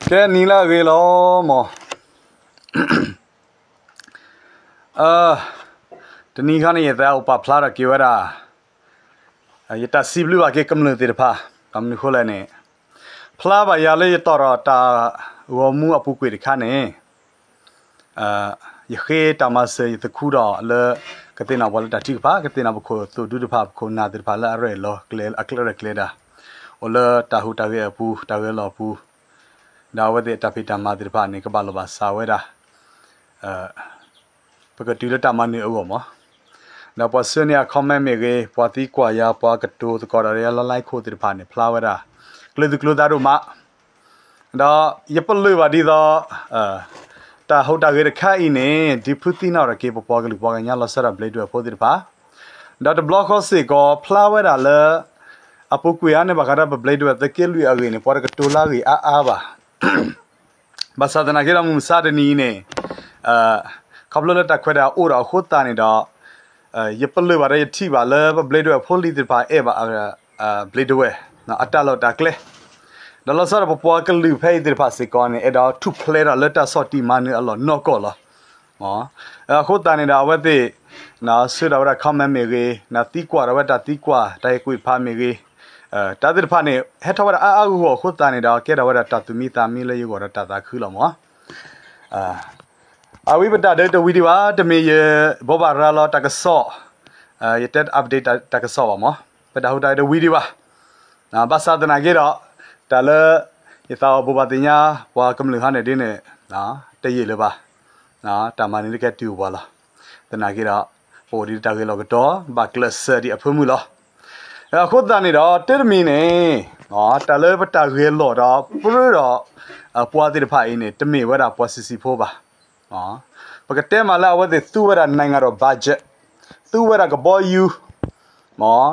ကဲနံၤလၢအဂ့ၤလီၤမး, တနံၤခါန့ၣ် ယသးအိၣ်ပာ်ဖျါထီၣ်က့ၤဝဲဒၣ် ယတၢ်စံးဘျုးဘၣ်က့ၤကမျၢၢ်သ့ၣ်တဖၣ်, ဘၣ်မနုၤဃိလဲၣ်န့ၣ်, ဖျါဘၣ်ယၤလၢယတီၢ်ထီၣ်တၢ်ဂီၤမူအပူၤကွံာ်တခါန့ၣ် ယဃ့တၢ်မၤစၢၤယသခူထီၣ်လၢ ကသ့ၣ်နီၣ်ပှၤလၢတၢ်ထုကဖၣ်, ကသ့ၣ်နီၣ်ပခိၣ်သိၣ်ဒူတဖၣ် ပခိၣ်နၢ်သ့ၣ်တဖၣ်လၢအရဲၣ်လီၤကျဲ အကျဲရဲၣ်ကျဲၤတၢ်, အိၣ်လၢတၢ်ဟူးတၢ်ဂဲၤအပူၤ တၢ်ဂဲၤလီၤအပူၤ, ဒီးအဝဲသ့ၣ်အတၢ်ဖံးတၢ်မၤသ့ၣ်တဖၣ်န့ၣ် ကဘၣ်လိာ်ဘၣ်စးဝဲဒၣ် ပကတုၤလၢတၢ်မၤနၢၤအဂီၢ်မး, ဒီးပှၤဆှၢန့ၢ်အ comment မ့ၢ်ဂ့ၤ, ပှၤသံကွၢ်ယၤ, ပှၤကတိၤသကိးဒီးယၤလၢ line ခိၣ်သ့ၣ်တဖၣ်န့ၣ် ဖျါဝဲဒၣ် ကျၢၤသူၣ်ကျၢၤသးဒိၣ်မး, ဒီးယပလၢၢ်ဘၣ်ဒ်သိး တၢ်ဟူးတၢ်ဂဲၤတခါအံၤန့ၣ် ဒုးဖုသံနီၣ်ထီၣ်က့ၤ ပပှၤကလုာ်ပှၤကညီလီၤဆီဒၣ်တၢ် ဘျ့ဒဝဲၢ်ဖိသ့ၣ်တဖၣ်, ဒီးတဘျီဃီစ့ၢ်ကီး ဖျါဝဲဒၣ်လၢ အပူၤကွံာ်အါန့ၢ်ဘၣ်ဃးဒီး ပဘျ့ဒဝဲၢ်သုးက့လွံၢ်အဂ့ၢ်န့ၣ် ပှၤတကတိၤလၢအဂ့ၢ်အါအါဘၣ်. ဘၣ်ဆၣ်သနာ်က့ဒီး မုၢ်မဆါတနံၤအံၤန့ၣ် ခီဖျိလၢတၢ်ခွဲးတၢ်ယာ်အိၣ်ဒီးအဃိသတးန့ၣ်ဒီး ယပလၢၢ်ဘၣ်ဒီးယထံၣ်ဘၣ်လၢ ပဘျ့ဒဝဲၢ်ဖိလံၤသ့ၣ်တဖၣ်အဲၣ်ဘၣ် ဘျ့ဒဝဲၢ် အတၢ်လီၢ်တၢ်ကျဲ, ဒီးလီၤဆီဒၣ်ပပှၤကလုာ်ဖဲအံၤသ့ၣ်တဖၣ်စ့ၢ်ကီးန့ၣ် အဲၣ်ဒိးထူၣ်ဖျဲးထီၣ်လၢတၢ်ဆီၣ်တံၢ်မၤနၢၤအလီၢ်နီၢ်ကီၢ်လီၤ. အဃိသတးန့ၣ်ဒီး အဝဲသ့ၣ် ဆှၢထီၣ်ဝဲဒၣ် comment မ့ၢ်ဂ့ၤ, သံကွၢ်ထီၣ်ဝဲတၢ်သံကွၢ် တၢ်ဟ့ၣ်ကူၣ်ဟ့ၣ်ဖးမ့ၢ်ဂ့ၤ, တၢ်သ့ၣ်တဖၣ်န့ၣ် ဟဲထီၣ်ဝဲဒၣ်အါအါဂီၢ်ဂီၢ်အဃိသတးန့ၣ်ဒီး ကဲထီၣ်ဝဲဒၣ်တၢ်သူၣ်မံသးမံလၢယဂီၢ်ဒီးတၢ်သးခုလီၤမး. အဝဲပတၢ်ဒုးတဝံၤဒံးဘၣ်, တမ့ၢ်ယဘိးဘၣ်ရၤလီၤတၢ်ကစီၣ်, ယတဲ update တၢ်ကစီၣ်ဘၣ်မး, ပတၢ်ဟူးတၢ်ဂဲၤတဝံၤဒံးဘၣ်. ဘၣ်ဆၣ်သနာ်က့ဒီး တၢ်လၢ ယသးအိၣ်ဘိးဘၣ်သ့ၣ်ညါ ပှၤကမျၢၢ်ဟီန့ၣ်ဒ်န့ၣ် တယံာ်လၢၤဘၣ်, တၢ်မၤနၢၤလၢကဟဲတုၤပှၤလီၤ. သနာ်က့ဒီး ပအိၣ်ဒံးတၢ်ဂဲၤလီၤကတီၢ် ဘၣ်ကျဲးစၢးဒံးအဖၢမုၢ်လီၤ. အဃိသတးန့ၣ်ဒီး တၢ်တမံၤန့ၣ် တၢ်လၢပတၢ်ဂဲၤလီၤဒီးပြၢဒီး ပှၤသ့ၣ်တဖၣ်အံၤန့ၣ် တမ့ၢ်ဝဲဒၣ်ပှၤဆံးဆံးဖိဘၣ်. ပကတဲမးလၢအဝဲသ့ၣ်သူဝဲဒၣ် နိုင်ငံတော် budget, သူဝဲဒၣ်ကဘီယူၤ, မ့ၢ်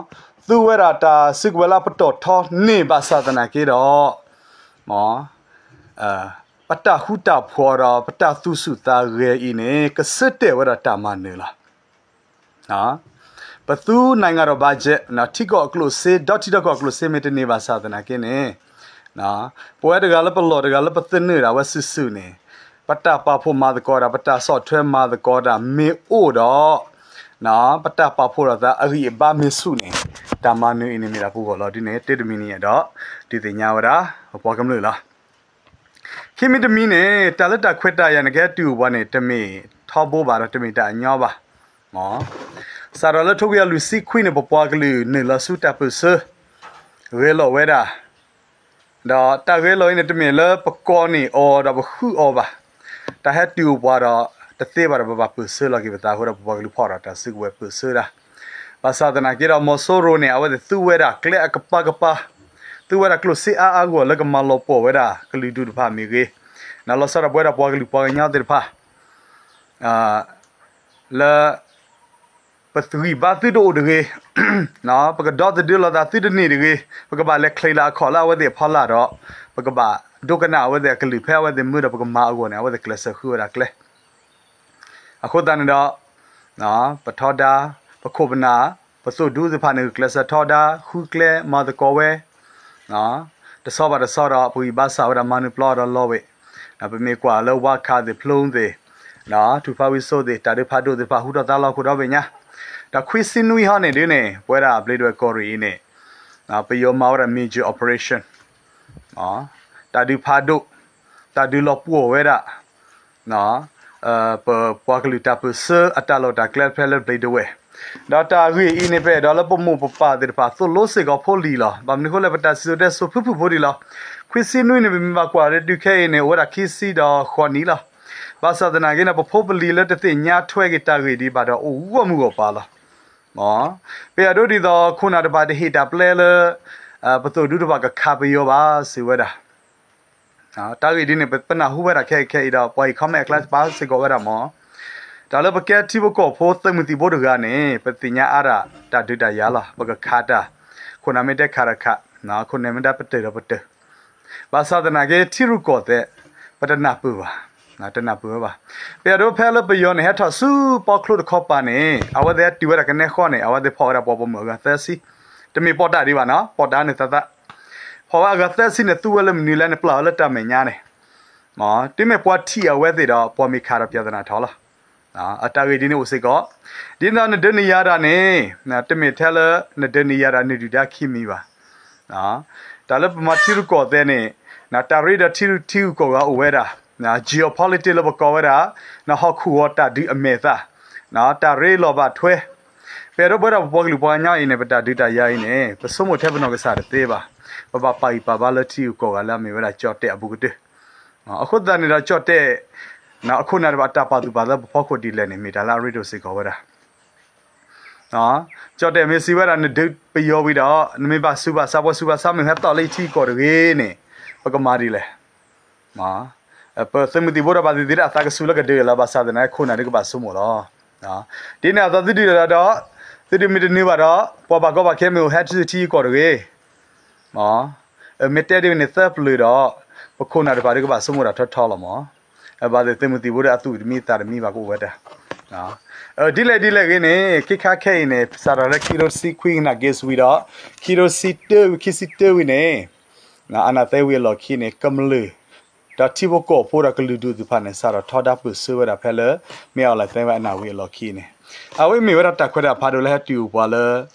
သူဝဲဒၣ်တၢ်စုကဝဲၤလၢအပတီၢ်ထီန့ၢ်ဘၣ်ဆၣ်သနာ်က့ဒီး မ့ၢ် ပတၢ်ဃူတၢ်ဖိးဒီး ပတၢ်သူၣ်ဆူၣ်သးဂဲၤအံၤန့ၣ် ကဆၢတဲာ်ဝဲဒၣ်တၢ်မၤနၢၤလီၤ. ပသူ နိုင်ငံတော် budget ထံကီၢ်အကျိၣ်စ့ ဒီထံဒီကီၢ်အကျိၣ်စ့မ့ၢ်တန့ၢ်ဘၣ်ဆၣ်သနာ်က့န့ၣ် ပဝဲတဂၤလၢပလီၢ်တဂၤလၢပသနၢၣ်ဒၣ်ဝဲစုာ်စုာ်န့ၣ် ပတၢ်ပာ်ဖှိၣ်မၤသကိးတၢ် ပတၢ်ဆီၣ်ထွဲမၤသကိးတၢ်မ့ၢ်အိၣ်ဒီး ပတၢ်ပာ်ဖှိၣ်လိာ်သးအဂံၢ်အဘါမ့ၢ်ဆူၣ်န့ၣ် တၢ်မၤနၢၤအံၤန့ၣ်မ့ၢ်ဒၣ်ပဂီၢ်လီၤ. ဒ်န့ၣ် တၢ်တမံၤန့ၣ်ဒီး ဒုးသ့ၣ်ညါဝဲဒၣ် ပပှၤကမျၢၢ်လီၤ. ခံမံၤတမံၤန့ၣ် တၢ်လၢတၢ်ခွဲးတၢ်ယာ်န့ၣ်ကဟဲတုၤပှၤန့ၣ် တမ့ၢ်ထီဘိဘၣ်ဒီးတမ့ၢ်တၢ်အညီဘၣ်. စးထီၣ်လၢထိခွံကယၤလွံၢ်ဆံခွံန့ၣ် ပပှၤကလုာ်နုာ်လီၤဆူတၢ်ပၢၢ်ဆၢ ဂဲၤလိာ်ဝဲဒၣ် ဒီးတၢ်ဂဲၤလိာ်အံၤန့ၣ် တမ့ၢ်လၢပကိးန့ၢ်အီၤဒီးပဃုအီၤဘၣ်. တၢ်ဟဲတုၤပှၤဒီး တသ့ဘၣ်ဒီးပဘၣ်ပၢၢ်ဆၢလီၤက့ၤပသးအဃိဒီး ပပှၤကလုာ်ဖီၣ်ဒီးတၢ်စုကဝဲၤပၢၢ်ဆၢဒၣ်. ဘၣ်ဆၣ်သနာ်က့ဒီး မီၤစိရိၤန့ၣ် အဝဲသ့ၣ်သူဝဲဒၣ်ကျဲအကပၤကပၤ, သူဝဲဒၣ်ကျိၣ်စ့အါအါဂီၢ်လၢကမၤလီၤပှီၢ်ဝဲဒၣ်ကလုာ်ဒူၣ်တဖၣ်မ့ၢ်ဂ့ၤ, လီၤဆီဒၣ်ပဝဲဒၣ်ပှၤကလုာ်ပှၤကညီသ့ၣ်တဖၣ် လၢ ပဂံၢ်ဘါသုတအိၣ်တဂ့ၤ, ပကဒီသဒၢလိာ်သးသုတန့ၢ်တဂ့ၤ, ပကဘၣ်လဲၤချံးလၢအခီၣ်လၢအဝဲသ့ၣ်အဖီလာ်ဒီး ပကဘၣ်ဒိကနၣ်အဝဲသ့ၣ်အကလုၢ်ဖဲအဝဲသ့ၣ်မၢဒီးပကမၤအဂီၢ်န့ၣ် အဝဲသ့ၣ်ကျဲးစၢးဃုဝဲဒၣ်ကျဲ အဃိသတးန့ၣ်ဒီး ပထီဒါ ပခိၣ်ပနၢ် ပသိၣ်ဒူသ့ၣ်တဖၣ်န့ၣ် ကျဲးစၢးထီဒါ ဃုကျဲမၤသကိးဝဲ တဆီဘၣ်တဆီဒီး ပဂံၢ်ဘါစၢ်ဝဲဒၣ်မၤနၢၤပျီဒီးလီဝဲ, ပမ့ၢ်ကွၢ်လၢဝါခးသ့ၣ်ဖျိသ့ၣ် ထူၣ်ဖးဝံစိသ့ၣ် တၢ်ဒုးဖးဒိၣ်သ့ၣ်တဖၣ် ဟူထီၣ်သါလီၤခိၣ်ဒီဘ့ၣ်ညါ, ဒီးခွံဆံနွံဟီန့ၣ်ဒ်န့ၣ် ပဝဲဒၣ်ဘျ့ဒဝဲၢ်ကီၢ်ရ့ၣ်အံၤန့ၣ် ပယီၤမၤဝဲဒၣ် major operation တၢ်ဒုးဖးဒိၣ် တၢ်ဒုးလီၤပှီၢ်ဝဲဒၣ် ပပှၤကလုာ်တၢ်ပၢၢ်ဆၢအတၢ်လီၢ်တၢ်ကျဲဖဲလၢဘျ့ဒဝဲၢ်, ဒီးတၢ်ဂ့ၢ်အံၤန့ၣ် ပအဲၣ်ဒိးလၢပမိၢ်ပပၢ်သ့ၣ်တဖၣ်သိၣ်လိစ့ၢ်ကီးဖိလံၤလီၤ. ဘၣ်မနုၤအဃိလဲၣ် ပတၢ်စံၣ်စိၤတဲစိၤဖုၣ်ဖုၣ်ဖိဒံးလီၤ. ခွံဆံနွံန့ၣ် ပမ့ၢ်ဘၣ်ကွၢ်လၢဒုးခဲအံၤန့ၣ် အိၣ်ဝဲဒၣ်ခံဆံဒီးဃိးနံၣ်လီၤ. ဘၣ်ဆၣ်သနာ်က့န့ၣ် ပဖိပလံၤလၢတသ့ၣ်ညါထွဲက့ၤတၢ်ဂ့ၢ်ဒံးဘၣ်ဒီးအိၣ်ဂီၢ်မုၢ်ဂီၢ်ပၤလီၤ. ပအဲၣ်ဒိးဒ်သိးခိၣ်နၢ်တဖၣ်တဟ့ၣ်တၢ်ပျဲလၢ ပသိၣ်ဒူတဖၣ်ကခးပယီၤဘၣ်စံးဝဲဒၣ် တၢ်ဂ့ၢ်ဒ်န့ၣ် ပနၢ်ဟူဝဲဒၣ်ခဲအံၤခဲအံၤဒီး ပှၤဟ့ၣ် comment အကျါပာ်စ့ၢ်ကီးဝဲဒၣ်မး, တၢ်လၢပကဲထံဖိကီၢ်ဖိသုးမုၢ်သံၣ်ဘိတဂၤန့ၣ် ပသ့ၣ်ညါအါဒၣ်တၢ်ဒုးတၢ်ယၤလီၤ. ပကခးတၢ်, ခိၣ်နၢ်မ့ၢ်တဲခးဒီးခး, ခိၣ်နၢ်မ့ၢ်တဲပတၢၢ်ဒီးပတၢၢ်, ဘၣ်ဆၣ်သနာ်က့ ထံရူၢ်ကီၢ်သဲး ပတနၢ်ပၢၢ်ဘၣ်, တနၢ်ပၢၢ်ဝဲဘၣ်. ပအဲၣ်ဒိးဖဲလၢပယီၤန့ၣ် ဟဲထီၣ်ဆူပီချိတခီပၤန့ၣ် အဝဲသ့ၣ်ဟဲတုၤဝဲဒၣ်ကနဲဃီန့ၣ် အဝဲသ့ၣ်ဖီၣ်ဝဲဒၣ်ပှၤပိာ်မုၣ်အဂၤသၢဆံ, တမ့ၢ်ပီၣ်တၢ်ဒံးဘၣ်နီၤ, ပီၣ်တၢ်န့ၣ်သးသး, ဖီၣ် ပှၤဝဲအဂၤသၢဆံန့ၣ် သူဝဲလၢမနုၤလဲၣ်န့ၣ် ပျၢ်ဝဲလၢတၢ်မဲာ်ညါန့ၣ် တုၤမ့ၢ်ပှၤထံၣ်အဝဲသ့ၣ်ဒီး ပှၤမ့ၢ်ခးဒီး ပြဿနာ ထီၣ်လီၤ. အတၢ်ဂ့ၢ်ဒ်န့ၣ်အိၣ်စ့ၢ်ကီး, ဒ်သိးနဒုးနယၤတၢ်န့ၣ် တမ့ၢ်ထဲလၢ နဒုးနယၤတၢ်နဒုၣ်ဒါခံမံၤဘၣ်. တၢ်လၢပမၤထံရူၢ်ကီၢ်သဲးန့ၣ် တၢ်ရ့ဒီးထံရူၢ်ထံဂုၤကီၢ်ဂၤအိၣ်ဝဲဒၣ်, geopolitics လၢပကိးဝဲဒၣ် ဟီၣ်ခိၣ်ဂီၤတၢ်ဒုးအမဲာ်သၣ်, တၢ်ရ့လိာ်ဘၣ်ထွဲ ပအဲၣ်ဒိးပဝဲဒၣ်ပပှၤကလုာ်ပှၤကညီအံၤန့ၣ် ပတၢ်ဒုးတၢ်ယၤအံၤန့ၣ် ပဆိကမိၣ်ထဲပနီၢ်ကစၢ်တသ့ဘၣ်. ပဘၣ်ပာ်ဂံၢ်ပာ်ဘါလၢထံဂုၤကီၢ်ဂၤလၢအမ့ၢ်ဝဲဒၣ်ကၠီၣ်တဲၣ်အပူၤကတၢၢ်. အဃိသတးန့ၣ်ဒီးကၠီၣ်တဲၣ် အခိၣ်နၢ်တဖၣ်အတၢ်ပာ်သူၣ်ပာ်သးလၢပဖီခိၣ်ဒ်လဲၣ်န့ၣ် မ့ၢ်တၢ်လၢအရ့ဒိၣ်စ့ၢ်ကီးဝဲဒၣ်. ကၠီၣ်တဲၣ်မ့ၢ်စံးဝဲဒၣ် နဒုးပယီၤဝံၤဒီး နမ့ၢ်ဘၣ်ဆူးဘၣ်ဆါ ပှၤဆူးဘၣ်ဆါမ့ၢ်ဟဲသီၣ်လၢယထံကီၢ်တဂ့ၤန့ၣ် ပကမၤဒ်လဲၣ်. ပသုးမုၢ်သံၣ်ဘိဒီးဘၣ်သ့ၣ်သ့ၣ်ဒီးအသးကဆူးလၢကဒုးလီၤ ဘၣ်ဆၣ်သနာ်က့ ခိၣ်နၢ်ဒုးကဘၣ်ဆိကမိၣ်လီၤ. ဒ်န့ၣ်အသိးသုဒုးဒီး သုဒုးမ့ၢ်တနုာ်ဘၣ်ဒီး ပှၤဘၣ်ကီဘၣ်ခဲမ့ၢ်အိၣ်ဟဲဆူထံကီၢ်တဂ့ၤ မ့ၢ်တဲဒ်န့ၣ်သၢပျၢၤဒီး ပခိၣ်နၢ်တဖၣ်ဒုးကဘၣ်ဆိကမိၣ်တၢ်ထီထီလီၤမး. ဘၣ်သ့ၣ်သုးမုၢ်သံၣ်ဘိဒီးအသူၣ်တမံသးတမံဘၣ်ကအိၣ်ဝဲတၢ် ဒ်လဲၣ်ဒ်လဲၣ်ဂ့ၤန့ၣ် ခ့ခါခဲအံၤန့ၣ် စးထီၣ်လၢခံထိတဆံခွံကနၣ်က့ၤစဝံၤဒီး ခံထိတဆံတၢဝံၤ ခံဆံတၢဝံၤန့ၣ် အနၢ်သဲဝံၤအလီၢ်ခံန့ၣ် ကမျၢၢ် ဒီးထံဖိကီၢ်ဖိဒီးကလုာ်ဒူၣ်သ့ၣ်တဖၣ်န့ၣ် စးထီၣ်ထီဒါပၢၢ်ဆၢဝဲဒၣ်ဖဲလၢ မ့ၢ်အီၤလၢသဲဝဲအနၢ်ဝံၤအလီၢ်ခံန့ၣ် အဝဲမ့ၢ်ဝဲဒၣ်တၢ်ခွဲးတၢ်ယာ်ဖးဒိၣ်လၢဟဲတုၤအိၣ်ပှၤလၢ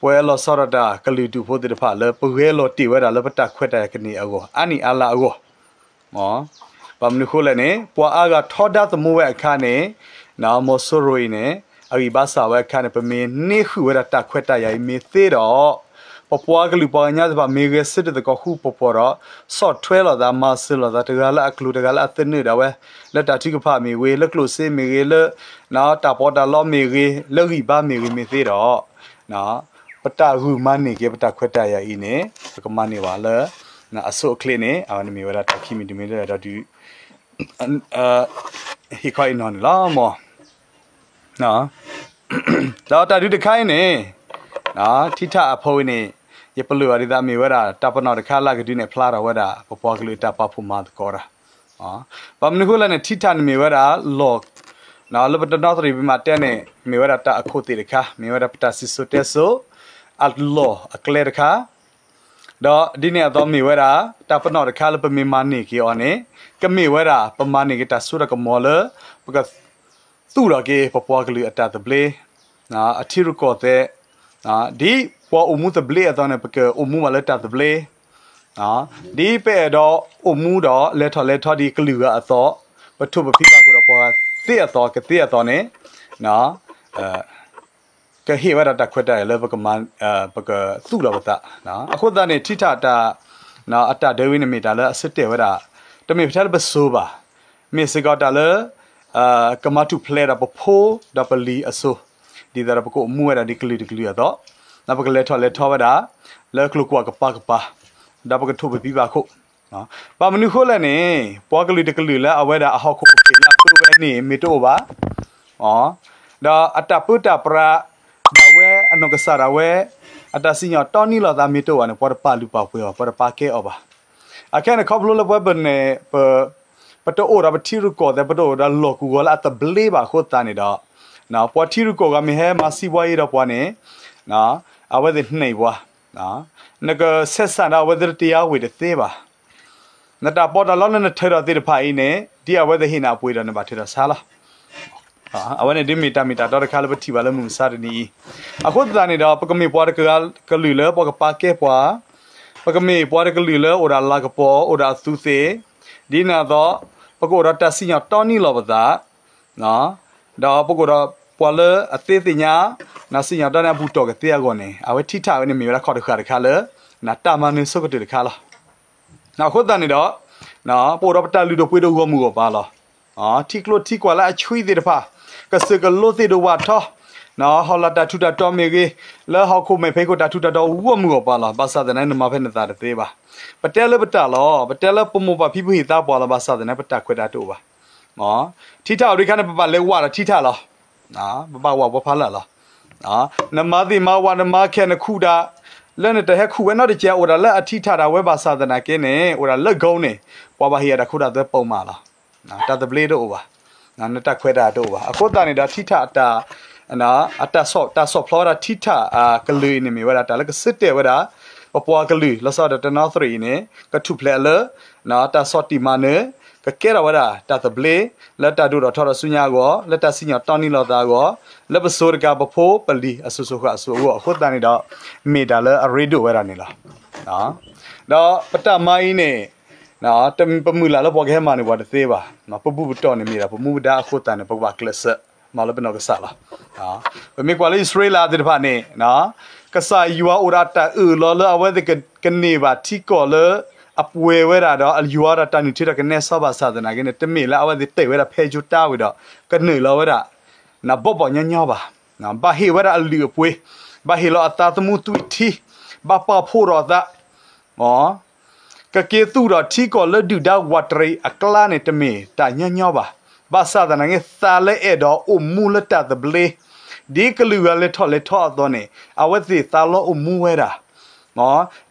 ပဝဲလီၤဆီဒၣ်တၢ်ကလုာ်ဒူၣ်ဖိသ့ၣ်တဖၣ်လၢ ပဂဲၤလီၤတ့ၢ်ဝဲဒၣ်လၢပတၢ်ခွဲးတၢ်ယာ်ကန့ၢ်အဂီၢ် အါနံၣ်အါလါအဂီၢ် ဘၣ်မနုၤဃိလဲၣ်န့ၣ် ပှၤအါဂၤထီဒါသမူဝဲအခါန့ၣ် မီၤစိရိၤအံၤန့ၣ် အဂံၢ်ဘါစၢ်ဝဲအခါန့ၣ် ပမ့ၢ်န့ၢ်ဃုာ်ဝဲဒၣ်တၢ်ခွဲးတၢ်ယာ်အံၤမ့ၢ်သ့ဒီး ပပှၤကလုာ်ပှၤကညီသ့ၣ်တဖၣ်မ့ၢ်ဂဲၤဆၢထၢၣ်သကိးဃူပပှီၤဒီး ဆီၣ်ထွဲလိာ်သး မၤစၢၤလိာ်သး တဂၤလၢအကျိၤတဂၤလၢအသနၢၣ်ဒၣ်ဝဲ လၢတၢ်ထုကဖၣ်မ့ၢ်ဂ့ၤ လၢကျိၣ်စ့မ့ၢ်ဂ့ၤ လၢ တၢ်ပီးတၢ်လီမ့ၢ်ဂ့ၤ လၢဂံၢ်ဘါမ့ၢ်ဂ့ၤမ့ၢ်သ့ဒီး ပတၢ်ဂုာ်မၤန့ၢ်က့ၤပတၢ်ခွဲးတၢ်ယာ်အံၤန့ၣ် ပကမၤန့ၢ်ဘၣ်လၢ အဆိအချ့န့ၣ် အဝဲန့ၣ်မ့ၢ်ဝဲဒၣ်တၢ်ခံမံၤတမံၤလၢဒီး ဟ့ၣ်ခီအံၤနီၢ်န့ၣ်လီၤမး. ဒီးတၢ်ဒုးတခါအံၤန့ၣ် ထံထၣ်အဖီဝံၤန့ၣ် ယပလၢၢ်ဘၣ်ဒ်သိးမ့ၢ်ဝဲဒၣ် တၢ်ပနီၣ်တခါလၢအကဒုးနဲၣ်ဖျါထီၣ်ဝဲဒၣ် ပပှၤကလုာ်အတၢ်ပာ်ဖှိၣ်မၤသကိးတၢ် ဘၣ်မနုၤဃိလဲၣ်န့ၣ် ထံထၣ်န့ၣ်မ့ၢ်ဝဲဒၣ်လီၢ် လၢပတနီသရံၣ်ပမၤတဲန့ၣ် မ့ၢ်ဝဲဒၣ်တၢ်အခိၣ်သ့ၣ်တခါ မ့ၢ်ဝဲဒၣ်ပတၢ်စံၣ်စိၤတဲစိၤ အလီၢ်အကျဲတခါ ဒီးဒ်န့ၣ်အသိးမ့ၢ်ဝဲဒၣ် တၢ်ပနီၣ်တခါလၢပမ့ၢ်မၤန့ၢ်က့ၤအီၤန့ၣ် ကမ့ၢ်ဝဲဒၣ် ပမၤန့ၢ်က့ၤတၢ်စိတၢ်ကမီၤလၢ ပက သူၣ်ထီၣ်က့ၤပပှၤကလုာ်အတၢ်သဘျ့ အထံရူၢ်ကီၢ်သဲး ဒ်ပှၤအိၣ်မူသဘျ့အသိးန့ၣ် ပကအိၣ်မူဘၣ်လၢတၢ်သဘျ့ ဒ်ပအဲၣ်ဒိးအိၣ်မူဒီးလဲၤထီၣ်လဲၤထီဒ်ကလုာ်ဂၤအသိး ပထိၣ်ပဖံးဘၣ်ခိၣ်ဒီးပှၤသ့အသိးကသ့အသိးန့ၣ် ကဟ့ၣ်ဝဲဒၣ်တၢ်ခွဲးတၢ်ယာ်လၢ ပကသူၣ်လီၤပသး. အဃိသတးန့ၣ် ထံထၣ်တၢ် အတၢ်ဒၢဝံၤန့ၣ်မ့ၢ်တၢ်လၢအဆၢတဲာ်ဝဲဒၣ် တမ့ၢ်ထဲလၢပစိၤဘၣ်, မ့ၢ်စ့ၢ်ကီးတၢ်လၢ ကမၤထူၣ်ဖျဲးဒီးပဖိဒီးပလံၤအစိၤ, ဒ်သိးဒီးပကအိၣ်မူဝဲဒၣ်ဒ်ကလုာ်တကလုာ်အသိး, ဒီးပကလဲၤထီၣ်လဲၤထီဝဲဒၣ် လၢကျိၤကွာ်ကပၤကပၤ, ဒီးပကထိၣ်ပဖံးဘၣ်ခိၣ် ဘၣ်မနုၤဃိလဲၣ်န့ၣ် ပှၤကလုာ်တကလုာ်လၢအဝဲဒၣ်အဟီၣ်ခိၣ်ကပ့ၤလၢအပၢဝဲန့ၣ် မ့ၢ်တအိၣ်ဘၣ်, ဒီးအတၢ်ပၢတၢ်ပြး ဒၣ်ဝဲအနီၢ်ကစၢ်ဒၣ်ဝဲ အတၢ်စံၣ်ညီၣ်တီနံလိာ်သးမ့ၢ်တအိၣ်ဘၣ်န့ၣ် ပှၤတပာ်လုၢ်ပာ်ပှ့ၤအီၤ ပှၤတပာ်ကဲအီၤဘၣ်. အခဲန့ၣ်ခီဖျိလၢပဝဲပန့ၣ် ပတအိၣ်ဒီးပထံရူၢ်ကီၢ်သဲး ပတအိၣ်ဒီးလီၢ်ကဝီၤလၢအသဘျ့ဘၣ်အဃိသတးန့ၣ်ဒီး ပှၤထံရူၢ်ကီၢ်ဂၤမ့ၢ်ဟဲမၤစံးပှၤအံၤဒီးပှၤန့ၣ် အဝဲသ့ၣ်န့ၢ်ပှၤ နကဆဲးစၢ်ဒီးအဝဲသ့ၣ်တယါဝ့ၤတသ့ဘၣ်. နတၢ်ပီးတၢ်လီလၢနထၢထီၣ်သ့ၣ်တဖၣ်အံၤန့ၣ် ဒ်အဝဲသ့ၣ်ဟ့ၣ်နၤအပှ့ၤဒီးနဘၣ်ထုးထီၣ်ဆါလီၤ. အဝဲန့ၣ်ဒ်မ့ၢ်တၢ်မ့ၢ်တၢ်တီတခါလၢပထံၣ်ဘၣ်လၢမုၢ်မဆါတနံၤအံၤ, အဃိသတးန့ၣ်ဒီး ပကမ့ၢ်ပှၤတကလုာ်လၢပှၤကပာ်ကဲပှၤ, ပကမ့ၢ်ပှၤတကလုာ်လၢအိၣ်ဒီးလၤကပီၤ အိၣ်ဒီးအသူးသ့ၣ်, ဒ်န့ၣ်အသိး ပကအိၣ်ဒီးတၢ်စံၣ်ညီၣ်တီနံလိာ်ပသး ဒီးပကအိၣ်ဒီးပှၤလၢအသ့သ့ၣ်ညါ နစံၣ်ညီၣ်တီန့ၣ်အဘူၣ်တီၢ်ကသ့အဂီၢ်န့ၣ် အဝဲထံထၣ်ဝဲန့ၣ်မ့ၢ်ဝဲဒၣ်ခီၣ်တဃာ်တခါလၢ နတၢ်မၤနၢၤဆိကတၢၢ်တခါလီၤ. အဃိသတးန့ၣ်ဒီး ပအိၣ်ဒီးပတၢ်လုၢ်ဒိၣ်ပှ့ၤဒိၣ်ဂီၢ်မုၢ်ဂီၢ်ပၤလီၤ. ထံကျိထံကွၢ်လၢအဆှံသ့ၣ်တဖၣ် ကစၢၢ်ကလိသ့ၣ်ဒိၣ်ဝၣ်ထီ, ဟီၣ်လာ်တၢ်ထူးတၢ်တီၤမ့ၢ်ဂ့ၤ, လၢဟီၣ်ခိၣ်မဲာ်ဖံးခိၣ်တၢ်ထူးတၢ်တီၤဂီၢ်မုၢ်ဂီၢ်ပၤလီၤ. ဘၣ်ဆၣ်သနာ်က့ နမၤဖဲနသးတသ့ဘၣ်. ပတဲလၢပတၢ်လီၤ, ပတဲလၢပမိၢ်ပၢ်ဖံဖုဟ့ၣ်သါပှၤလီၤ. ဘၣ်ဆၣ်သနာ်က့ ပတၢ်ခွဲးတၢ်တအိၣ်ဘၣ်. ထံထၣ်အီၤဒ်ခါန့ၣ် ပဘၣ်လဲၤဝးဒီးထံထၣ်လီၤ. ပဘၣ်ဝးပှၤဖးလၢ်လီၤ. နမၤသ့ၣ်မၤဝၤ နမၤခဲနခူၣ်တၢ် လၢနတဟဲခူၣ်ဝဲနီတစဲး အိၣ်ဒၣ်လၢအထံထၣ်ဒၣ်ဝဲ ဘၣ်ဆၣ်သနာ်က့န့ၣ် အိၣ်ဒၣ်လၢ ဂိၢ် န့ၣ် ပှၤဘၣ်ဟ့ၣ်အတၢ်ခိတၢ်သွဲပိာ်မးလီၤ. တၢ်သဘျ့တအိၣ်ဘၣ်. နတၢ်ခွဲးတၢ်တအိၣ်ဘၣ်. အဃိသတးန့ၣ်ဒီး ထံထၣ်တၢ် အတၢ်ဆီၣ် တၢ်ဆီၣ်ဖျီဝဲဒၣ်ထံထၣ်အကလုာ်အံၤန့ၣ် မ့ၢ်ဝဲဒၣ်တၢ်လၢကဆၢတဲာ်ဝဲဒၣ် ပပှၤကလုာ် လီၤဆီဒၣ်တၢ်တနီသရံၣ်အံၤန့ၣ် ကထူၣ်ဖျဲးလၢ တၢ်ဆီၣ်တံၢ်မၤနၢၤ, ကကဲထီၣ်ဝဲဒၣ်တၢ်သဘျ့ လၢတၢ်ဒိၣ်ထီၣ်ထီထီၣ်ဆူညါအဂီၢ်, လၢတၢ်စံၣ်ညီၣ်တီနံၤလိာ်သးအဂီၢ်, လၢပစိၤတကးပဖိပလံၤအစိၤစိၤဃၣ်အစိၤအဂီၢ်အဃိသတးန့ၣ်ဒီး မ့ၢ်တၢ်လၢအရ့ဒိၣ်ဝဲဒၣ်န့ၣ်လီၤ. ဒီးပတၢ်မၤအံၤန့ၣ် ပမုၢ်လၢ်လၢပှၤကဟဲမၤနၢၤပှၤတသ့ဘၣ်. ပဘူၣ်ပတီၢ်န့ၣ်မ့ၢ်ဒၣ်ပမူပဒါအဃိသတးန့ၣ် ပကဘၣ်ကျဲးစၢးမၤလၢပနီၢ်ကစၢ်လီၤ. ပမ့ၢ်ကွၢ်လၢအံၣ်စရ့လးသ့ၣ်တဖၣ်န့ၣ် ကစၢ်ယွၤအိၣ်ဒီးတၢ်အၢၣ်လီၤလၢအဝဲသ့ၣ်ကန့ၢ်ဘၣ်ထံကီၢ်လၢအပှဲၤဝဲဒၣ်ဒီး ယွၤဒီးတၢ်နုၢ်ထံဒီးကနဲစီဘၣ်ဆၣ်သနာ်က့န့ၣ် တမ့ၢ်လၢအဝဲသ့ၣ်တဲာ်ဝဲဒၣ်ဖဲယိၤတၢ်ဝံၤဒီး ကနုာ်လီၤဝဲဒၣ် ဘီၣ်ဘီၣ်ညီညီဘၣ်. ဘၣ်ဟ့ၣ်ဝဲဒၣ်အလုၢ်အပှ့ၤ, ဘၣ်ဟ့ၣ်လီၤအသးသမူသွံၣ်ထံ, ဘၣ်ပာ်ဖှိၣ်ထီၣ်အသး ကက့ၤသူၣ်ထီၣ်ထံကီၢ်လၢဒုၣ်ဒါဝးတရံးအကျါန့ၣ် တမ့ၢ်တၢ်ညီညီဘၣ်. ဘၣ်ဆၣ်သနာ်က့ သးလၢအဲၣ်ဒိးအိၣ်မူလၢတၢ်သဘျ့, ဒ်ကလုာ်ဂၤလဲၤထီၣ်လဲၤထီအသိးန့ၣ် အဝဲသ့ၣ်သးလီအိၣ်မူဝဲဒၣ်.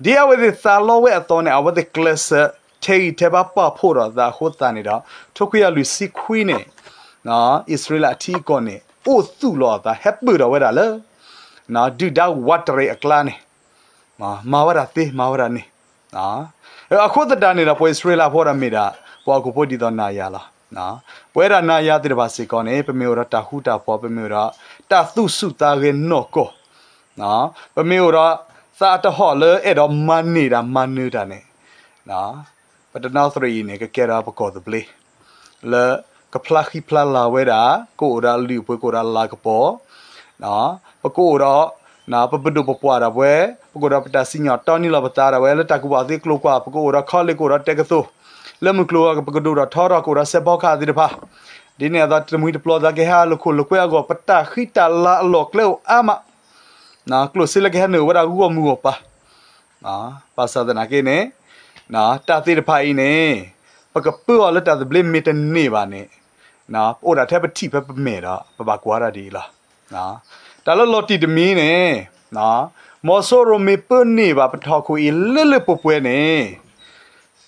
ဒ်အဝဲသ့ၣ်သးလီဝဲအသိးန့ၣ် အဝဲသ့ၣ်ကျဲးစၢးထဲးဂံၢ်ထဲးဘါပာ်ဖှိၣ်ထီၣ်သးအဃိသတးန့ၣ်ဒီး ထိခွံကယၤလွံၢ်ဆံခွံန့ၣ် အံၣ်စရ့လးအထံအကီၢ်န့ၣ် အိၣ်သူၣ်လီၤအသး ဟဲပၢၢ်ထီၣ်ဝဲဒၣ်လၢ ဒုၣ်ဒါဝးတရံးအကျါန့ၣ် မၤဝဲဒၣ်သ့ မၤဝဲဒၣ်န့ၣ်. အဃိသတးန့ၣ်ဒီး ပှၤအံၣ်စရ့လးဖိဒီးမ့ၢ်ဒၣ် ပှၤဟီၣ်ခိၣ်ဖိဒ်သိးနၤယၤလီၤ. ပဝဲဒၣ်နၤယၤသ့ၣ်တဖၣ်စ့ၢ်ကီးန့ၣ် ပမ့ၢ်အိၣ်ဒီးတၢ်ဃူတၢ်ဖိး, ပမ့ၢ်အိၣ်ဒီးတၢ်သူၣ်ဆူၣ်သးဂဲၤနီၢ်ကီၢ်, ပမ့ၢ်အိၣ်ဒီးသးတဟီၣ်လၢအဲၣ်ဒိးမၤန့ၢ်တၢ်မၤနၢၤတၢ်န့ၣ် ပတနီသရံၣ်အံၤန့ၣ် ကကဲဒီးပကီၢ်သဘျ့ လၢကဖျါဃံဖျါလၤဝဲဒၣ်, ကအိၣ်ဒီးအလုၢ်အပှ့ၤ ကအိၣ်ဒီးအလၤကပီၤ, ပကအိၣ်ဒီး ပပဒိၣ်ပပှၢ်ဒၣ်ဝဲ, ပကအိၣ်ဒီးပတၢ်စံၣ်ညီၣ်တီနံၤလိာ်ပသးဒၣ်ဝဲ လၢတၢ်ကူၣ်ဘၣ်သ့ကျိၤကွာ်, ပကအိၣ်ဒီး college, ကအိၣ်ဒီးတၢ်ကသိၣ်, လၢမုၢ်ကျိၤဝဲၤကွာ် ပကဒိၣ်ထီၣ်ထီထီၣ် ကအိၣ်ဒီးစဲးဖီကဟၣ်သ့ၣ်တဖၣ်, ဒ်န့ၣ်အသိးတမှံၤတပျီၤသးကဟဲဟးလိာ်ခိၣ်လိာ်ကွဲအဂီၢ် ပတၢ်ဃံတၢ်လၤအလီၢ်ကျဲအိၣ်အါမး, ကျိၣ်စ့လၢကဟဲနုာ်ဝဲဒၣ်ဂီၢ်မုၢ်ဂီၢ်ပၤ ဘၣ်ဆၣ်သနာ်က့န့ၣ် တၢ်သ့ၣ်တဖၣ်အံၤန့ၣ် ပကပၢအီၤလၢတၢ်သဘျ့မ့ၢ်တန့ၢ်ဘၣ်န့ၣ် ပအိၣ်ဒၣ်ထဲပထံၣ်ဖဲပမဲာ်ဒီး ပဘၣ်ကွၢ်တၢ်ဒ်အံၤလီၤ. တၢ်လၢလီၤတံၢ်တမံၤန့ၣ် မီၤစိရိၤမ့ၢ်ပၢန့ၢ်ဘၣ်ပထီၣ်ခိၣ်အံၤလၢလၢပှဲၤပှဲၤန့ၣ်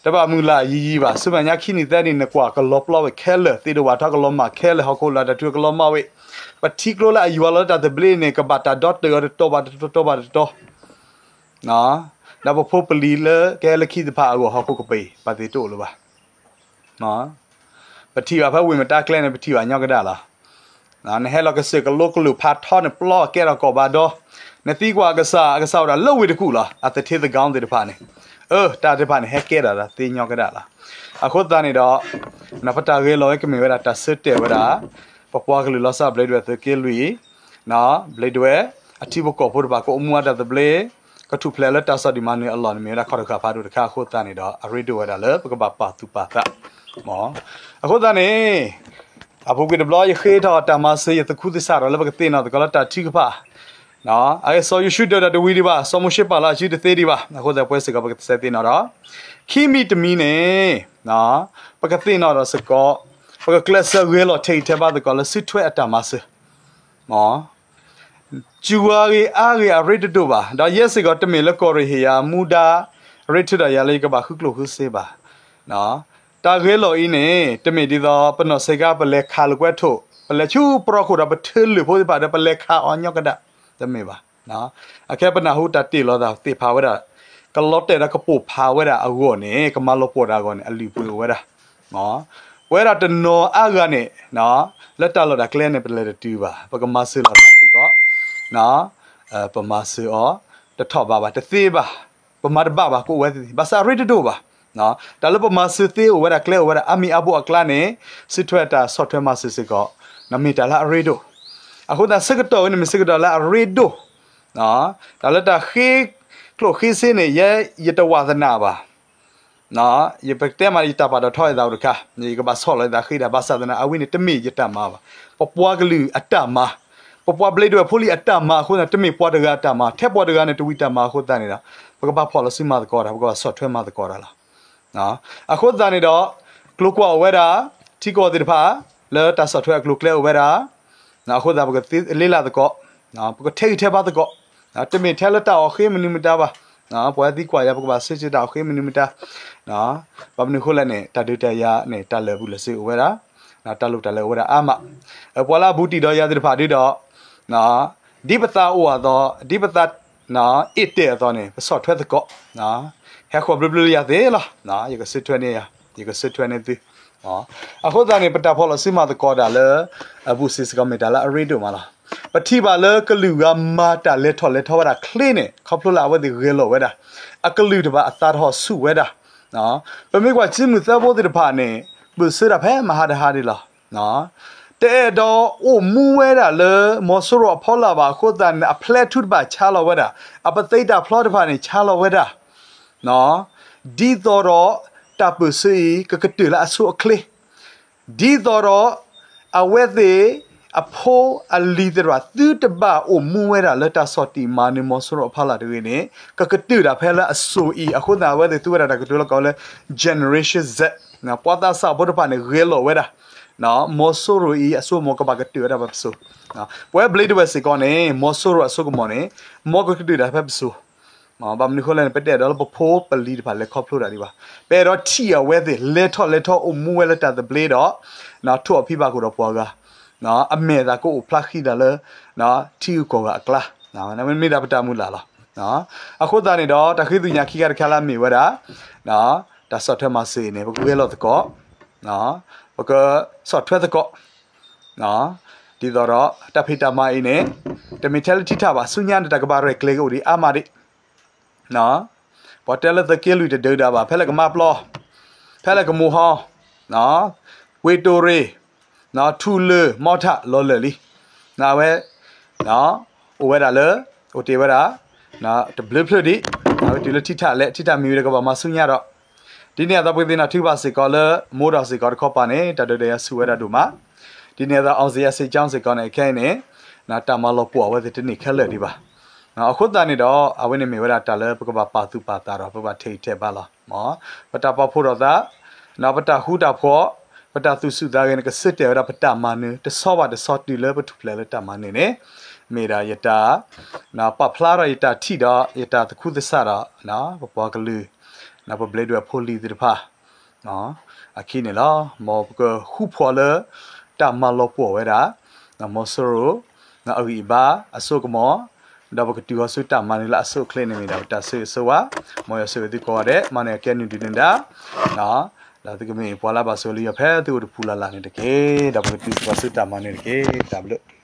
တဘၣ်မုၢ်လၢ်ယံၤယံၤဘၣ်. ဆူမဲာ်ညါခံနံၣ်သၢနံၣ်န့ၣ် ကွၢ်ကလီၤပျီဝဲခဲလၢာ်, သ့ၣ်ဒိၣ်ဝၣ်ထီကလီၤမၢ်ခဲလၢာ်, ဟီၣ်ခိၣ်လာ်တၢ်ထုကလီၤမၢ်ဝဲ, ပထံကျိလၢအယွၤလီၤလၢတၢ်သဘျ့န့ၣ် ကဘၣ်တၢ်ဒီတၢၢ်အီၤတတီၤဘၣ်တတီၤ တတီၤဘၣ်တတီၤ ဒီးပဖိပလံၤလၢကဟဲလၢခံသ့ၣ်တဖၣ်အဂီၢ် ဟီၣ်ခိၣ်ကပ့ၤ ပာ်သ့ၣ်တအိၣ်လၢၤဘၣ်. ပထံၣ်ဘၣ်ဖဲဝ့ၢ်မတၤကျဲန့ၣ် ပထံၣ်ဘၣ်ညီကဒၣ်လီၤ. နဟဲလီၤကစၢၢ်ကလိကလုာ်ဖးထီန့ၣ် ပျီကဲထီၣ်ကိးဘၣ်ဒီ, နသံကွၢ်အကစၢ်, အကစၢ်အိၣ်ဒၣ်လၢဝ့ၢ်တကူၣ်လီၤ. အသထ့သကီသ့ၣ်တဖၣ်န့ၣ်, အၢ တၢ်သ့ၣ်တဖၣ်န့ၣ် ဟဲကဲထီၣ်သ့ညီကဒၣ်လီၤ. အဃိသတးန့ၣ်ဒီး ပတၢ်ဂဲၤလိာ်ဝဲကမ့ၢ်ဝဲဒၣ်တၢ်ဆၢတဲာ်ဝဲဒၣ် ပပှၤကလုာ်လီၤဆီ ဘျ့ဒဝဲၢ်သုးက့လွံၢ် ဘျ့ဒဝဲၢ်အထံဖိကီၢ်ဖိတဖၣ် ကအိၣ်မူအတၢ်သဘျ့, ကထူၣ်ဖျဲးလၢတၢ်ဆီၣ်တံၢ်မၤနၢၤအလီၢ်န့ၣ် မ့ၢ်ဝဲဒၣ်ခီၣ်တဃာ်ဖးဒိၣ်တခါအဃိသတးန့ၣ်ဒီး အရ့ဒိၣ်ဝဲဒၣ်လၢပကဘၣ်ပာ်သူၣ်ပာ်သး. အဃိသတးန့ၣ် အပူၤကွံာ်တဘျီ ယဃ့ထီၣ်တၢ်မၤစၢၤ ယသခူသဆၣ်ထီၣ်လၢပကသ့ၣ်နီၣ်သကိးလၢတၢ်ထုကဖၣ် အဂ့ၢ်စီၤယိၤၡူဒၢးတၢ်တဝံၤဒံးဘၣ်, စီၤမိၤၡ့ပာ်လီၤအစုတသ့ဒံးဘၣ်. အဃိသတးပဝဲစ့ၢ်ကီး ပကစဲးသ့ၣ်နီၣ်ဒီး ခံမံၤတမံၤန့ၣ် ပကသ့ၣ်နီၣ်ဒီးစ့ၢ်ကီး ပကကျဲးစၢးဂဲၤလီၤထဲးဂံၢ်ထဲးဘါသကိးလၢစုထွဲအတၢ်မၤစၢၤ စူၤဝါဂ့ၤအါဂ့ၤအရ့တဒိၣ်ဘၣ်. ဒီးယဲစ့ၢ်ကီးတမ့ၢ်လၢကီၢ်ရ့ၣ်ဟ့ၣ်ယၤမူဒါ ရ့ထုးဒီးယၤလၢယကဘၣ်ဃုကျိၣ်ဃုစ့ဘၣ်. တၢ်ဂဲၤလိာ်အံၤန့ၣ် တမ့ၢ်ဒ်သိးပနီၢ်စ့ကၤ ပလဲၤခးလိာ်ကွဲထိၣ် ပလဲၤဆူပရီခိၣ်ဒီးပထၢလုာ်ဖိသ့ၣ်တဖၣ်ဒီး ပလဲၤခးအီၤညီကဒၣ် တမ့ၢ်ဘၣ်. အခဲပနၢ်ဟူတၢ်တ့ၢ်လီၤသးသ့ၣ်ဖးဝဲဒၣ် ကလီၤတဲာ်ဒီးကပိာ်ဖးဝဲဒၣ်အဂီၢ်န့ၣ် ကမၤလီၤပှီၢ်တၢ်အဂီၢ်န့ၣ် အလုၢ်အပှ့ၤအိၣ်ဝဲဒၣ် ပဝဲဒၣ်တနီၤအါဂၤန့ၣ် လၢတၢ်လီၢ်တၢ်ကျဲန့ၣ် ပလဲၤတတုၤဘၣ်. ပကမၤစၢၤလိာ်သးစ့ၢ်ကီး ပမၤစၢၤအီၤ တထီၣ်ဘးဘၣ် တသ့ဘၣ်. ပမၤတဘၣ်ဘၣ် ကအိၣ်ဝဲသ့ၣ်သ့ၣ် ဘၣ်ဆၣ်အရ့တဒိၣ်ဘၣ်. တၢ်လၢပမၤစၢၤသ့အိၣ်ဝဲဒၣ် ကျဲအိၣ်ဝဲဒၣ် အါမံၤအါဘိအကျါန့ၣ် စုထွဲတၢ်ဆီၣ်ထွဲမၤစၢၤစ့ၢ်ကီး မ့ၢ်တၢ်လၢအရ့ဒိၣ်. အဃိသတးဆၢကတီၢ်ဝဲန့ၣ် မ့ၢ်ဆၢကတီၢ်လၢအရ့ဒိၣ် တၢ်လၢတၢ်ဃ့ကျိၣ်ဃ့စ့န့ၣ် ယဲယတဝးသနာ်ဘၣ်. ယပတဲမး ယတၢ်ပာ်ဒီးထီၣ်ယသးအိၣ်တခါ ယကဘၣ်ဆီၣ်လီၤယသးဃ့တၢ် ဘၣ်ဆၣ်သနာ် အဝဲန့ၣ်တမ့ၢ်ယတၢ်မၤဘၣ်. ပပှၤကလုာ်အတၢ်မၤ, ပပှၤဘျ့ဒဝဲၢ်ဖိလံၤအတၢ်မၤအဃိသတး တမ့ၢ်ပှၤတဂၤအတၢ်မၤ, ထဲပှၤတဂၤန့ၣ်တဝံၤတၢ်မၤအဃိသတးန့ၣ်ဒီး ပကဘၣ်ဖီၣ်လီၤစုမၤသကိးတၢ်, ပကဘၣ်ဆီၣ်ထွဲမၤသကိးတၢ်လီၤ. အဃိသတးန့ၣ်ဒီး ကျိၤကွာ်အိၣ်ဝဲဒၣ်, ထံကီၢ်သ့ၣ်တဖၣ် လၢတၢ်ဆီၣ်ထွဲအကျိၤကျဲအိၣ်ဝဲဒၣ်, အဃိသတးပကသ့လ့လၢ်သကိး, ပကထဲးဂံၢ်ထဲးဘါသကိး, တမ့ၢ်ထဲလၢတၢ်အီၣ်ဃ့မနုၤမတၤဘၣ်. ပှၤသံကွၢ်ယၤ ပကဘၣ်ဆၢစ့ၢ်တၢ်အီၣ်ဃ့မနုၤမတၤ, ဘၣ်မနုၤအဃိလဲၣ်န့ၣ် တၢ်ဒုးတၢ်ယၤန့ၣ် တၢ်လၢာ်ဘူၣ်လၢာ်စ့အိၣ်ဝဲဒၣ်, တၢ်လိၣ်တၢ်လဲၤအိၣ်ဝဲဒၣ်အါမး, ပှၤလၢအဘူးတံၢ်ဒီးယၤသ့ၣ်တဖၣ်ဒ်ဒီး ဒ်ပသးအိၣ်အသိး, ဒ်ပသး အ့ၣ်တဲာ်အသိးန့ၣ် ပဆီၣ်ထွဲသကိး, ဟဲဃီၤဘျၢဘျၢလၢယၤသ့လီၤ. ယကဆၢထၢၣ်န့ၢ်ယၤ, ယကဆၢထၢၣ်န့ၢ်သု. အဃိသတးန့ၣ် ပတၢ်ဖီၣ်လီၤစုမၤသကိးတၢ်လၢ အဘူးစ့ၢ်ကီးမ့ၢ်တၢ်လၢအရ့ဒိၣ်မးလီၤ. ပထံၣ်ဘၣ်လၢကလုာ်ဂၤမၤတၢ်လဲၤထီၣ်လဲၤထီဝဲဒၣ်ချ့န့ၣ် ခီဖျိလၢအဝဲသ့ၣ်ဂဲၤလိာ်ဝဲဒၣ်, အကလုာ်တဖၣ်အသးတဟီၣ်ဆူၣ်ဝဲဒၣ်. ပမ့ၢ်ကွၢ်စုမုၢ်သၢဘိသ့ၣ်တဖၣ်န့ၣ် ပၢၢ်ဆၢတၢ်ဖဲမဟါတဟါဒ်လီၤ. တအဲၣ်ဒိးအိၣ်မူဝဲဒၣ်လၢ မီၤစိရိၤအဖီလာ်ဘၣ်အဃိသတးန့ၣ် အဖျဲၣ်ထူၣ်တဖၣ်ဆါလီၤဝဲဒၣ်, အပသံးတၢ်ဖျီတဖၣ်န့ၣ် ဆါလီၤဝဲဒၣ်, ဒ်သိးဒီး တၢ်ပၢၢ်ဆၢအံၤ ကကတၢၢ်လၢအဆိအချ့, ဒ်သိးဒီး အဝဲသ့ၣ် အဖိအလံၤသ့ၣ်တဖၣ် သုတဘၣ်အိၣ်မူဝဲဒၣ်လၢတၢ်ဆီၣ်တံၢ်မၤနၢၤမီၤစိရိၤအဖီလာ်တဂ့ၤန့ၣ် ကကတၢၢ်တၢ်ဖဲလၢအစိၤအံၤ, အဃိသတး အဝဲသ့ၣ်သူဝဲဒၣ်တၢ်ကတိၤလၢကိးဝဲလၢ Generation Z, ပှၤသးစၢ်ဖိတဖၣ်န့ၣ် ဂဲၤလိာ်ဝဲဒၣ် မီၤစိရိၤအံၤ အစိကမီၤကဘၣ်ကတၢၢ်ဝဲဒၣ်ဖဲပစိၤ. ပဝဲဘျ့ဒဝဲၢ်စ့ၢ်ကီးန့ၣ် မီၤစိရိၤအစိကမီၤန့ၣ် မ်ကကတၢၢ်တၢ်ဖဲပစိၤ. ဘၣ်မနုၤအဃိလဲၣ်န့ၣ် ပတအဲၣ်ဒိးလၢပဖိပလံၤတဖၣ်လဲၤခီဖျိတၢ်ဒံးဘၣ်. ပအဲၣ်ဒိးထံၣ်အဝဲသ့ၣ် လဲၤထီၣ်လဲၤထီအိၣ်မူဝဲလၢတၢ်သဘျ့ဒီး ထိၣ်အဖံဘၣ်ခိၣ်ဒီးပှၤဂၤ အမဲာ်သးကအိၣ်ဖျါဃံတၢ်လၢ ထံဂုၤကီၢ်ဂၤအကျါ, မ့ၢ်ဒၣ်ပတၢ်မုၢ်လၢ်လီၤ. အဃိသတးန့ၣ်ဒီး တၢ်ဃ့သ့ၣ်ညါခံခါတခါလၢအမ့ၢ်ဝဲဒၣ် တၢ်ဆီၣ်ထွဲမၤစၢၤအံၤန့ၣ် ပကဂဲၤလိာ်သကိး, ပကဆီၣ်ထွဲသကိး, ဒ်သိးဒီး တၢ်ဖံးတၢ်မၤအံၤန့ၣ် တမ့ၢ်ထဲလၢထံထၣ်ဘၣ်, ဆူညါန့ၣ် တၢ်ကဘၣ်ရဲၣ်ကျဲၤကအိၣ်ဒံးအါမးဒံး ပှၤတဲလၢသုးက့လွံၢ်တဒုးဒၣ်ဘၣ်, ဖဲလဲၣ်ကမါပျီ, ဖဲလဲၣ်ကမိၢ်ဟီ, ဝ့ၢ်တိၢ်ရ့ၣ်, ထူလၢၢ်, မီထၣ် လီၤလၢာ်လံ. အဝဲ အိၣ်ဝဲဒၣ်လၢ အိၣ်တ့ၢ်ဝဲဒၣ် တဘျုးဖျၢၣ်ဒံး, အဝဲတုၤလၢထံထၣ်လဲၣ်, ထံထၣ်မံၤဝံၤဒီးကဘၣ်မၤဆူညါဒီး ဒ်န့ၣ်အသိး ပကသ့ၣ်နီၣ်ထံဘၣ်စ့ၢ်ကီးလၢ မိၢ်ဒီးစ့ၢ်ကီးတခီပၤန့ၣ် တၢ်ဒုးတၢ်ယၤဆူၣ်ဝဲဒၣ်ဒိၣ်မး, ဒ်န့ၣ်အသိး အောင်ဇေယျစစ်ကြောင်း စ့ၢ်ကီးန့ၣ် ခဲအံၤန့ၣ် တၢ်မၤလီၤပှီၢ်အဝဲသ့ၣ်တန့ၢ်ခဲလၢာ်ဒံးဘၣ်. အဃိသတးန့ၣ်ဒီး အဝဲန့ၣ်မ့ၢ်ဝဲဒၣ်တၢ်လၢပကဘၣ်ပာ်သူၣ်ပာ်သးဒီး ပကဘၣ်ထဲးဂံၢ်ထဲးဘါလီၤ. ပတၢ်ပာ်ဖှိၣ်ထီၣ်သး, ပတၢ်ဃူတၢ်ဖိး, ပတၢ်သူၣ်ဆူၣ်သးဂဲၤန့ၣ် ကဆၢတဲာ်ဝဲဒၣ်ပတၢ်မၤနၢၤ တဆီဘၣ်တဆီတုၤလၢပထူၣ်ဖျဲးလၢတၢ်မၤနၢၤန့ၣ် မ့ၢ်ဒၣ်ယတၢ် ပာ်ဖျါထီၣ်ယတၢ်ထံၣ်ဒီး ယတၢ်သူၣ်ဆူၣ်သးဂဲၤဒီး ပပှၤကလုာ် ပဘျ့ဒဝဲၢ်ဖိလံၤသ့ၣ်တဖၣ် အခံန့ၣ်လီၤ. မ်ပကဃူဖိးလၢ တၢ်မၤလီၤပှီၢ်ဝဲဒၣ် မီၤစိရိၤ အဂံၢ်အဘါ အစိကမီၤ ဒီးပကတုၤဃီၤဆူတၢ်မၤနၢၤလၢအဆိအချ့န့ၣ် မ့ၢ်ဒၣ်ပတၢ်ဆိၣ်ဂ့ၤဆိၣ်ဝါ, မ်ယွၤဆိၣ်ဂ့ၤသုကိးဂၤဒဲး မၤနၢၤအကဲနုာ်ဒုးနဒါ ဒီးသုကမ့ၢ်ပှၤလၢအဘၣ်ဆိၣ်ဂ့ၤလၢယွၤဖဲသုအိၣ်တပူၤလၢ်လၢ်န့ၣ်တက့ၢ်. ဒီးပကတုၤဃီၤဆူတၢ်မၤနၢၤတက့ၢ်. တၢ်ဘျုး